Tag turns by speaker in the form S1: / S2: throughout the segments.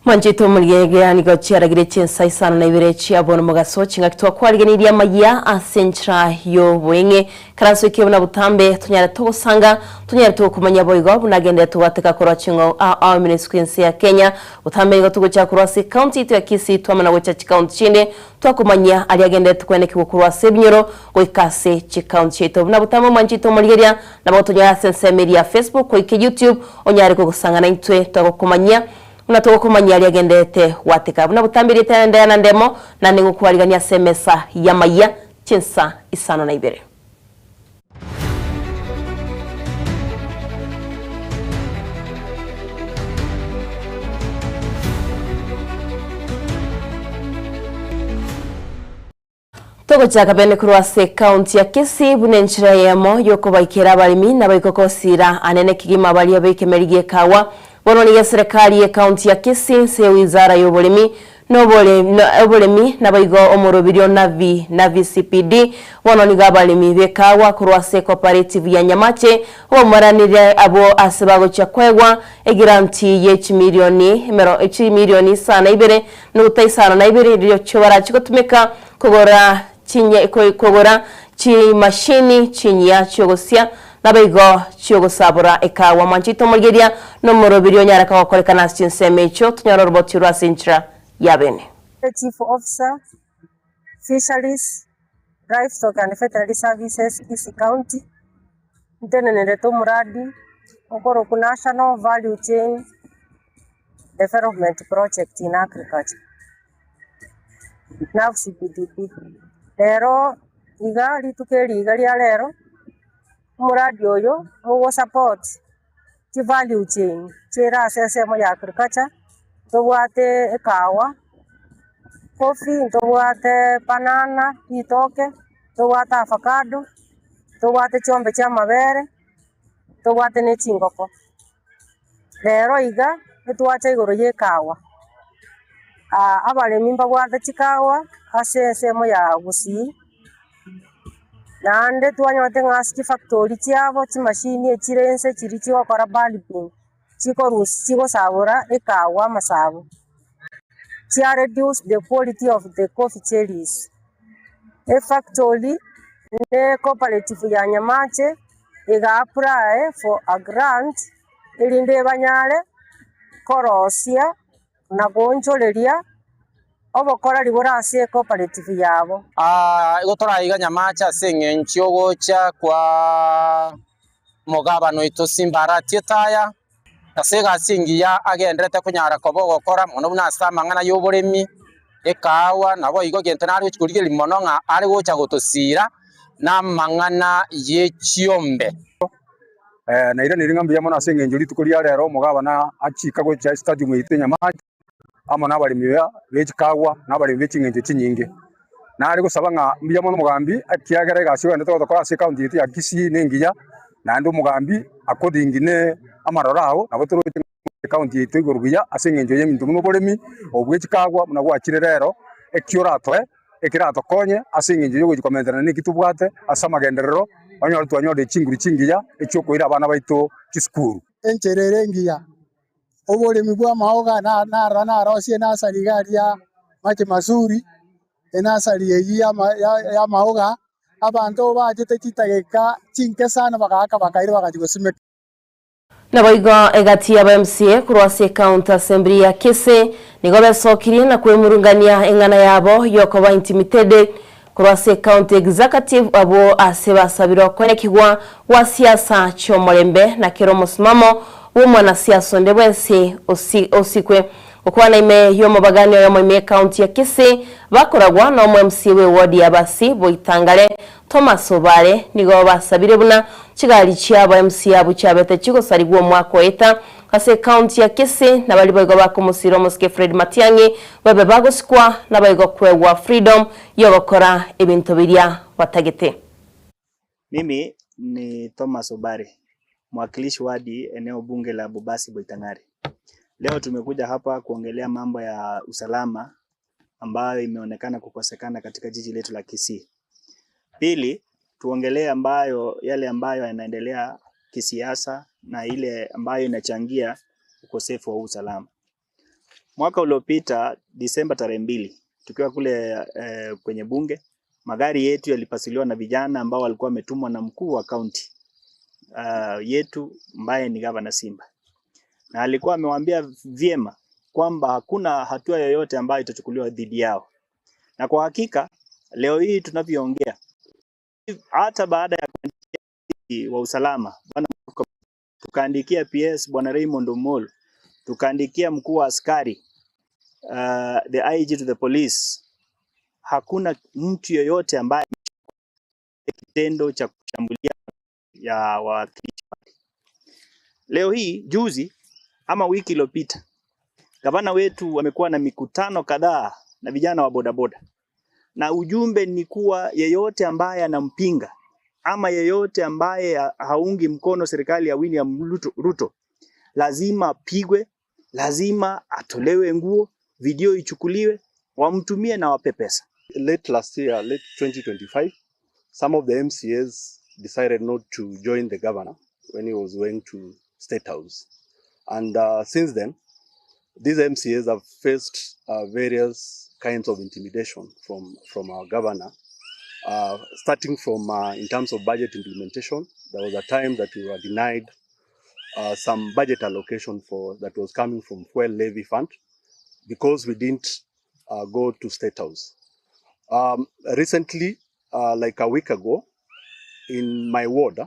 S1: Mwanchete omorigegea nigo chiaragire chinsa isano na ibere chia bono mogaso chingaki twakwariganirie amayia ase enchera y'oboeng'e. Karanso eke buna botambe tonyare togosanga, tonyare togokomanya boigo buna agenderete goateka korwa ching'ou ao ao emenesiko y'ense ya Kenya. Botambe nigo togochaka korwa ase ecounty yaito ya Kisii twamana gocha chicounty chinde twakomanyia aria agenderete koenekigwa korwa ase ebinyoro goika ase chicounty chiaito. Buna botambe omwanchete omorigeria nabo tonyare ase ensemo eria ya Facebook goika YouTube onyare kogosanga naintwe twagokomanyia Buna togokomanyia aria agenderete gwateka, buna botambe erieta riane Diana Ndemo, naende ngokwarigania ase emesa y'amayia chinsa isano na ibere. Togochaka bene korwa ase ekaunti ya Kisii buna enchera eyemo yokobaikera abaremi nabaiko gosira anene kegima baria b'ekemeri gi'ekawa. Bono nigo eserekari y'ekaunti ya Kisii inse ye wizara y'oboremi na oboremi naboigo omoroberio Navi Navi CPD bono nigo abaremi b'ekawa korwa ase ecooperative ya Nyamache bamoranire abwo ase bagochia koegwa egiranti ye chimilioni chimilioni isano na ibere Nuta isano na ibere rirochio barache gotumeka kogora chinye kogora chimashini chinyia chiogosia naboigo chiogosabora ekawa. Mwanchete omorigeria nomoroberio onyareka gokorekana ase chinsemo echio tonyore oroboti orwo ase enchera y'abene.
S2: Chief Officer, Fisheries, Livestock and Veterinary Services, Kisii County, ntenenerete omoradi okorokwa National Value Chain Development Project in Agriculture, NAVCPDP. Rero iga rituko eri iga ria rero, omoradi oyo ogo support chi value chain chire ase ensemo ya agriculture, ntobwate ekahawa, coffee, ntobwate banana, ritoke, ntobwate avocado, ntobwate chiombe chia amabere, ntobwate ne chingoko. Rero iga etwacha igoro y'ekawa, abaremi mbabwate chikawa ase ensemo ya Gusii, naende twanyorete ng'a ase chifactory chiabo chimashini echire inse chiria chigokora bulbing, chikorusia chigosabora ekawa amasabo, chia reduce the quality of the coffee cherries. Efactory ne ecooperative ya Nyamache. iga apply for a grant, erinde banyare korosia na goonchoreria obokoreri bore ase ecooperative yabo.
S3: Igo toraiga nyamache ase eng'encho y'ogocha kwa omogabana oito Simba Arati Etaya, ase egasi engiya agenderete konyara koba ogokora mono buna ase amang'ana y'oboremi, ekaawa, naboigo egento nare gochia korigereria mono ng'a are gocha gotosiira namang'ana ye chiombe.
S4: Nairanire ng'a mbuya mono ase eng'encho rituko ria rero omogabana achika gocha estadium yaito ya Nyamache amo nabaremi be chikagwa na abaremi be ching'encho chinyinge. Nare gosaba ng'a mbuya mono omogambi ekiagera egasi ogenderete gotokora ase ecounty yaito ya Kisii nengiya, naende omogambi according ne amaroro ao nabo toroche ng'a ecounty yaito igoro buya ase eng'encho y'ebinto buna oboremi obo bwe chikagwa buna gwachire rero, eki oratoe ekeratokonye ase eng'encho y'ogochia komenterana neki tobwate ase amagenderero, onyore twanyorire chinguru chingiya echiokoira abana baito chisukuru.
S5: Enchera ere engiya, oboremi bw'amaoga narora narosie enasari iga aria mache mazuri, enasari eyio y'amaoga, abanto bachete chidageka chinke sana bagaaka bakaira bagachia gosimeka.
S1: Naboigo egati y'aba MCA korwa ase Ecounty Assembly ya Kisii nigo besokirie na kwemurungania eng'ana yabo yokoba intimited korwa ase Ecounty Executive abwo ase basabire okoenekigwa gwa siasa chiomorembe na kera omosimamo bw'omwanasiasa onde bwensi osikwe gokwana ime y'omobagani oyomo ime y'Ecounty ya Kisii bakoragwa na omo MCA bw'eward ya Basi Boitangare Thomas Obare nigo basabire buna chigari chiabo MCA abwo chiabete chigosarigwa omwaka oeta ase ecounty ya Kisii na baria boigo bakomosira omosike Fred Matiang'i babe bagosikwa naboigo kwegwa freedom yogokora ebinto biria batagete.
S6: Mimi ni Thomas Obare, mwakilishi wadi eneo bunge la Bobasi Boitang'are. Leo tumekuja hapa kuongelea mambo ya usalama ambayo imeonekana kukosekana katika jiji letu la Kisii. Pili, tuongelee ambayo yale ambayo yanaendelea kisiasa na ile ambayo inachangia ukosefu wa usalama. Mwaka uliopita Disemba tarehe mbili tukiwa kule eh, kwenye bunge, magari yetu yalipasuliwa na vijana ambao walikuwa wametumwa na mkuu wa kaunti uh, yetu ambaye ni gavana Simba, na alikuwa amewaambia vyema kwamba hakuna hatua yoyote ambayo itachukuliwa dhidi yao, na kwa hakika leo hii tunavyoongea, hata baada ya kuandikia wa usalama bwana, tukaandikia PS bwana Raymond Omolo, tukaandikia mkuu wa askari uh, the IG to the police, hakuna mtu yoyote ambaye kitendo cha kushambulia ya wawakilishi. Leo hii juzi ama wiki iliyopita, gavana wetu amekuwa na mikutano kadhaa na vijana wa bodaboda, na ujumbe ni kuwa yeyote ambaye anampinga ama yeyote ambaye haungi mkono serikali ya William Ruto, Ruto lazima apigwe, lazima atolewe nguo, video ichukuliwe, wamtumie na wape pesa.
S7: Late last year, late 2025, some of the MCAs decided not to join the governor when he was going to State House. And since then, these MCAs have faced various kinds of intimidation from our governor, starting from in terms of budget implementation. There was a time that we were denied some budget allocation for that was coming from fuel levy fund because we didn't go to State House. Recently, like a week ago, in my ward,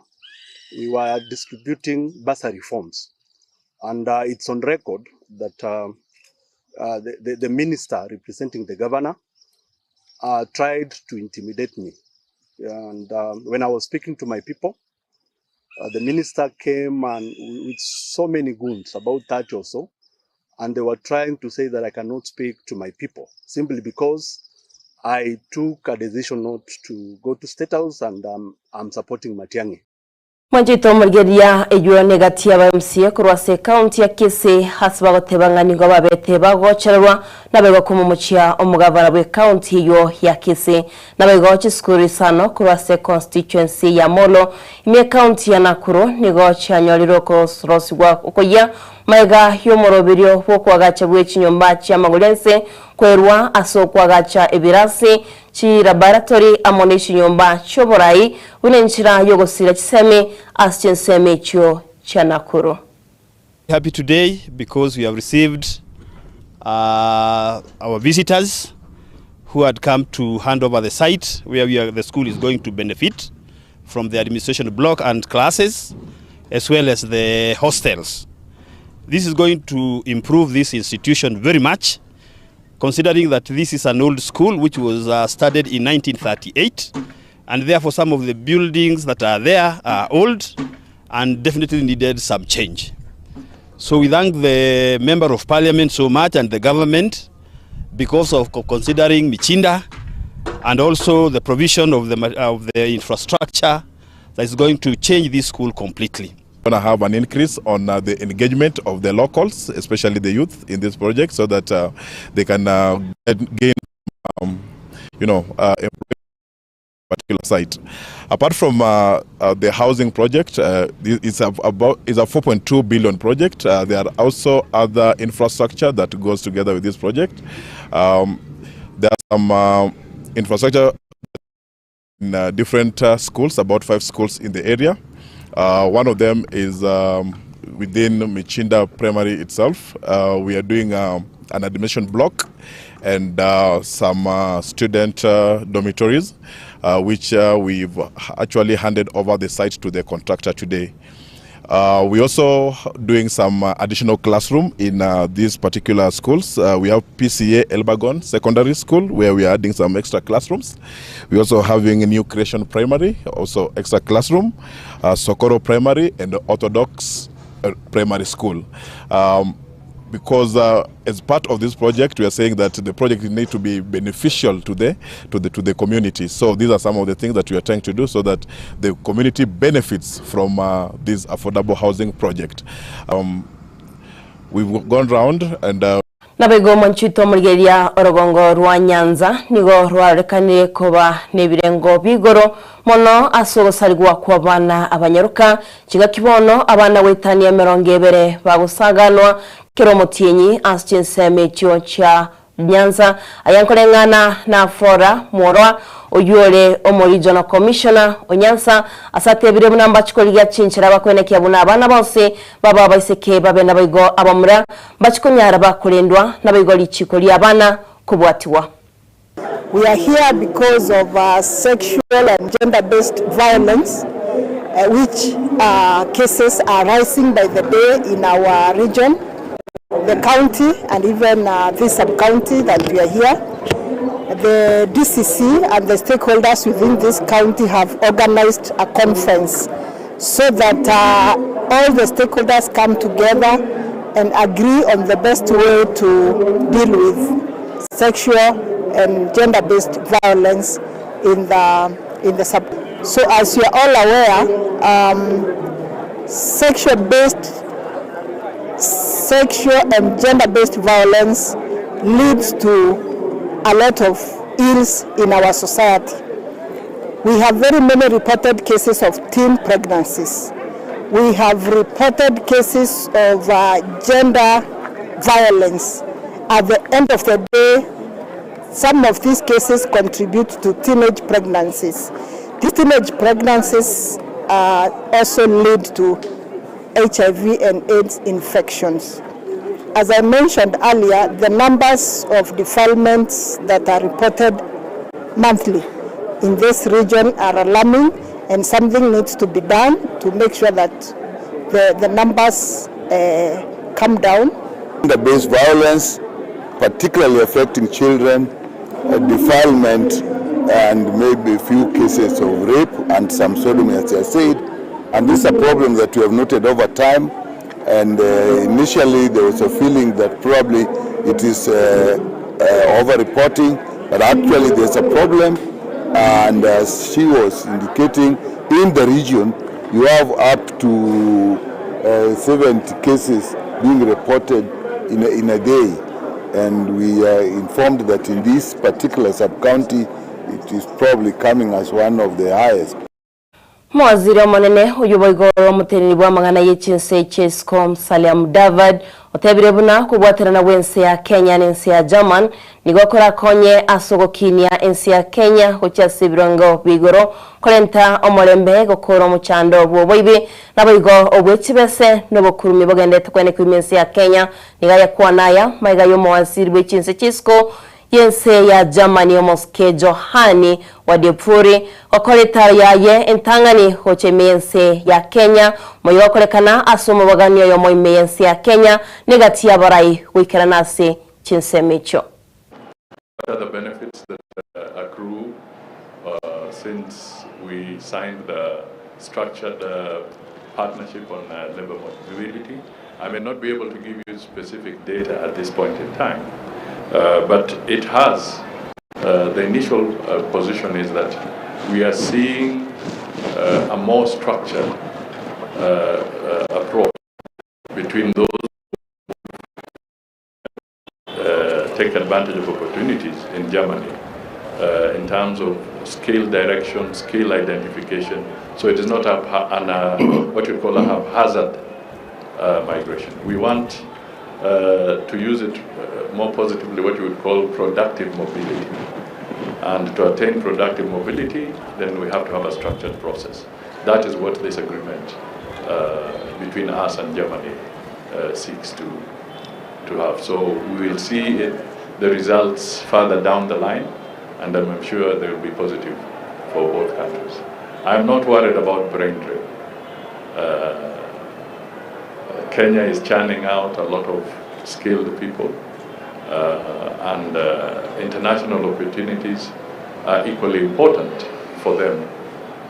S7: we were distributing bursary forms. And it's on record that the minister representing the governor tried to intimidate me. And when I was speaking to my people, the minister came and with so many goons, about 30 or so, and they were trying to say that I cannot speak to my people simply because I took a decision not to go to State House and I'm supporting Matiang'i.
S1: Mwanchito omorigereria eywo negati ya MCA korwa ase ekaunti ya Kisii ase bagoteba ng'a nigo babete bagochererwa nabaigo komomochia omogavana bwa ekaunti eywo ya Kisii nabaigo chisukuru isano korwa ase constituency ya Molo ime ekaunti ya Nakuru nigo chianyorire okorosiwa okoyia maega y'omoroberio bwokwagacha bwe chinyomba chiamagori ense kwerwa ase okwagacha ebirasi chilaboratory amo na chinyomba chioborai buna enchera yogosira chisemi ase chinsemo echio chia Nakuru.
S8: Happy today because we have received our visitors who had come to hand over the site where the school is going to benefit from the administration block and classes, as well as the hostels. This is going to improve this institution very much, considering that this is an old school which was started in 1938, and therefore some of the buildings that are there are old and definitely needed some change. So we thank the Member of Parliament so much and the government because of considering Michinda and also the provision of the infrastructure that is going to change this school completely.
S9: Going to have an increase on the engagement of the locals, especially the youth, in this project, so that they can gain, particular site. Apart from the housing project, it's a 4.2 billion project. There are also other infrastructure that goes together with this project. There are some infrastructure in different schools, about 5 schools in the area. One of them is within Michinda Primary itself. We are doing an admission block and some student dormitories, which we've actually handed over the site to the contractor today. We're also doing some additional classroom in these particular schools. We have PCA Elburgon Secondary School, where we are adding some extra classrooms. We're also having a new creation primary, also extra classroom, Sokoro Primary and the Orthodox Primary School. Because as part of this project, we are saying that the project needs to be beneficial to the community. So these are some of the things that we are trying to do so that the community benefits from this affordable housing project. We've gone round and
S1: Nabego mwanchito murigeria orogongo rwa Nyanza nigo rwarekanire koba nebirengo bigoro mono asogosarigwa kwa bana abanyaruka kiga kibono abana wetania 20 bagusaganwa. Kera omotienyi ase chinsemo echio chia Nyanza, aya nkoreng'ana na Flora Mworoa, oyio ore omo Regional Commissioner o Nyanza, ase atebire buna mbachi korigia chinchera bakoenekia buna abana bonsi baba abaiseke babe naboigo abamura mbachi konyara bakorendwa naboigo richiko ri'abana kobwatigwa.
S10: We are here because of sexual and gender based violence which cases are rising by the day in our region, the county and even this sub county that we are here. The DCC and the stakeholders within this county have organized a conference so that all the stakeholders come together and agree on the best way to deal with sexual and gender-based violence in the, in the sub. So as you are all aware, um, sexual-based sexual and gender-based violence leads to a lot of ills in our society. We have very many reported cases of teen pregnancies. We have reported cases of uh, gender violence. At the end of the day, some of these cases contribute to teenage pregnancies. These teenage pregnancies uh, also lead to HIV and AIDS infections. As I mentioned earlier, the numbers of defilements that are reported monthly in this region are alarming and something needs to be done to make sure that the, the numbers uh, come down.
S11: Gender-based violence, particularly affecting children, uh, defilement, and maybe a few cases of rape and some sodomy, as I said. And this is a problem that we have noted over time. And uh, initially there was a feeling that probably it is uh, uh, over-reporting, but actually there's a problem. And as she was indicating, in the region, you have up to uh, 70 cases being reported in a, in a day. And we are informed that in this particular sub-county, it is probably coming as one of the highest.
S1: Omowaziri omonene oyio boigo ore omoteneneri bw'amang'ana ye chinse chia isiko Musalia Mudavadi otebire buna kobwaterana gw'ense ya Kenya na ense ya German nigo korakonye ase ogokinia ense ya Kenya gochia ase ebirengo bia igoro korenta omorembe gokora omochando bw'oboibi naboigo obwe chibese na obokurumi bogendete kwenekwa ime ense ya Kenya nigo ayakwana aya maiga y'omowaziri bwe chinse chia isiko y'ense ya Germany omosike Johani wa Depuri gokora etaro yaye entang'ani gocha ime y'ense ya Kenya, moyo gokorekana ase omobagani oyomo ime y'ense ya Kenya negati y'abarai goikerana ase chinsemo echio.
S12: What are the benefits that accrue since we signed the structured partnership on labor mobility? I may not be able to give you specific data at this point in time, uh, but it has, uh, the initial uh, position is that we are seeing uh, a more structured uh, uh, approach between those who take advantage of opportunities in Germany uh, in terms of skill direction, skill identification. So it is not a, an, uh, what you call a haphazard uh, migration. We want uh, to use it uh, more positively, what you would call productive mobility. And to attain productive mobility, then we have to have a structured process. That is what this agreement uh, between us and Germany uh, seeks to, to have. So we will see it, the results further down the line, and I'm sure they will be positive for both countries. I'm not worried about brain drain. Kenya is churning out a lot of skilled people, uh, and uh, international opportunities are equally important for them,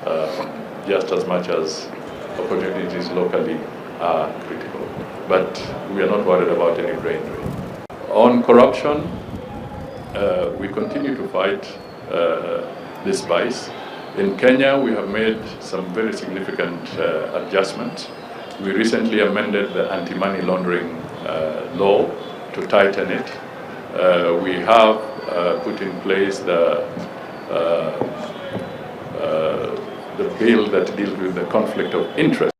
S12: uh, just as much as opportunities locally are critical. But we are not worried about any brain drain. On corruption, uh, we continue to fight uh, this vice. In Kenya, we have made some very significant uh, adjustments. We recently amended the anti-money laundering uh, law to tighten it. Uh, we have uh, put in place the, uh, uh, the bill that deals with the conflict of interest.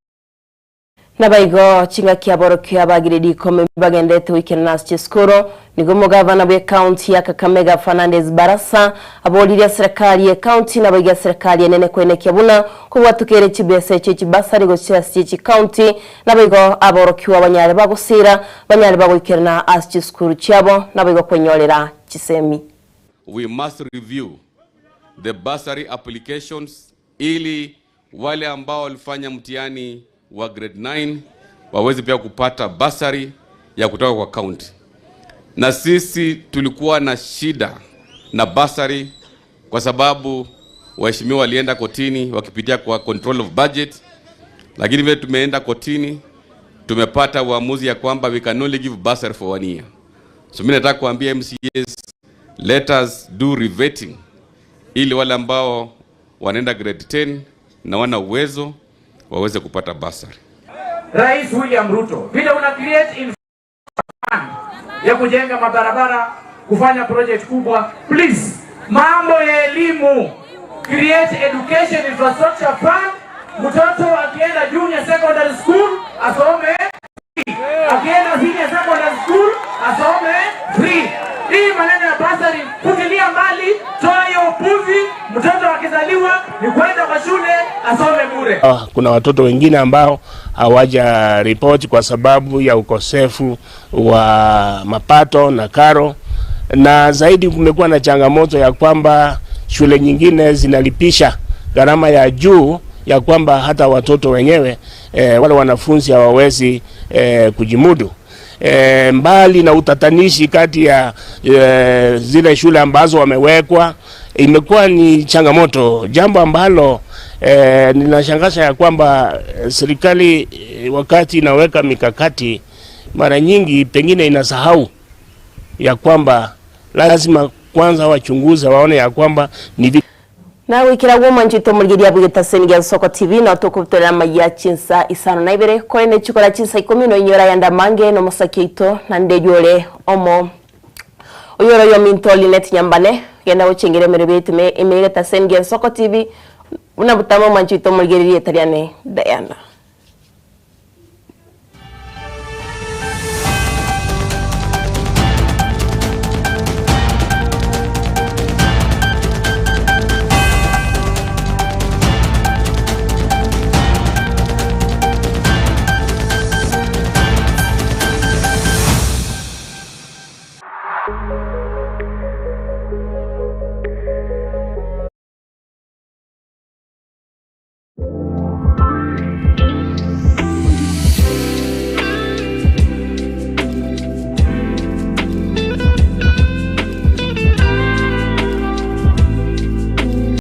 S1: Naboigo chingaki aborokia abagiredi ikomi bagendete goikerana ase chisukuru, nigo omogavana bw'ecounty ya Kakamega Fernandes Barasa aboririe eserekari y'ecounty naboigo eserekari enene koenekia buna kobwatokeire chibesa echio chibasari gochia ase chicounty naboigo aborokiwa banyare bagosira banyare bagoikerana ase chisukuru chiabo naboigo kwenyorera chisemi.
S13: We must review the bursary applications ili wale ambao walifanya mtihani wa grade 9 waweze pia kupata bursary ya kutoka kwa county. Na sisi tulikuwa na shida na bursary kwa sababu waheshimiwa walienda kotini wakipitia kwa control of budget, lakini vile tumeenda kotini tumepata uamuzi ya kwamba we can only give bursary for one year. So mimi nataka kuambia MCAs, let us do revetting ili wale ambao wanaenda grade 10 na wana uwezo waweze kupata bursary.
S14: Rais William Ruto, vile una create in fund ya kujenga mabarabara, kufanya project kubwa, please, mambo ya elimu, create education infrastructure fund. Mtoto akienda junior secondary school asome free, akienda senior secondary school asome free. Hii maneno ya basari futilia mbali, toa hiyo upuzi. Mtoto akizaliwa ni kwenda kwa shule asome bure.
S15: Kuna watoto wengine ambao hawaja ripoti kwa sababu ya ukosefu wa mapato na karo, na zaidi kumekuwa na changamoto ya kwamba shule nyingine zinalipisha gharama ya juu ya kwamba hata watoto wenyewe wale wanafunzi hawawezi kujimudu. Mbali na utatanishi kati ya zile shule ambazo wamewekwa, imekuwa ni changamoto, jambo ambalo ninashangaza ya kwamba serikali wakati inaweka mikakati mara nyingi pengine inasahau ya kwamba lazima kwanza wachunguze waone ya kwamba ni vi
S1: Na gwikira guo mwanchito murigeria bwigeta gia Soko TV no tukubutorera maiya chinsa isano na ibere kore ne chikora chinsa ikumi no inyora yanda mange no mosaki ito na ndejore omo oyoro yo minto Linet Nyambane genda gochengere mere betu me emegeta gia Soko TV una butamo mwanchito murigeria etariane Diana.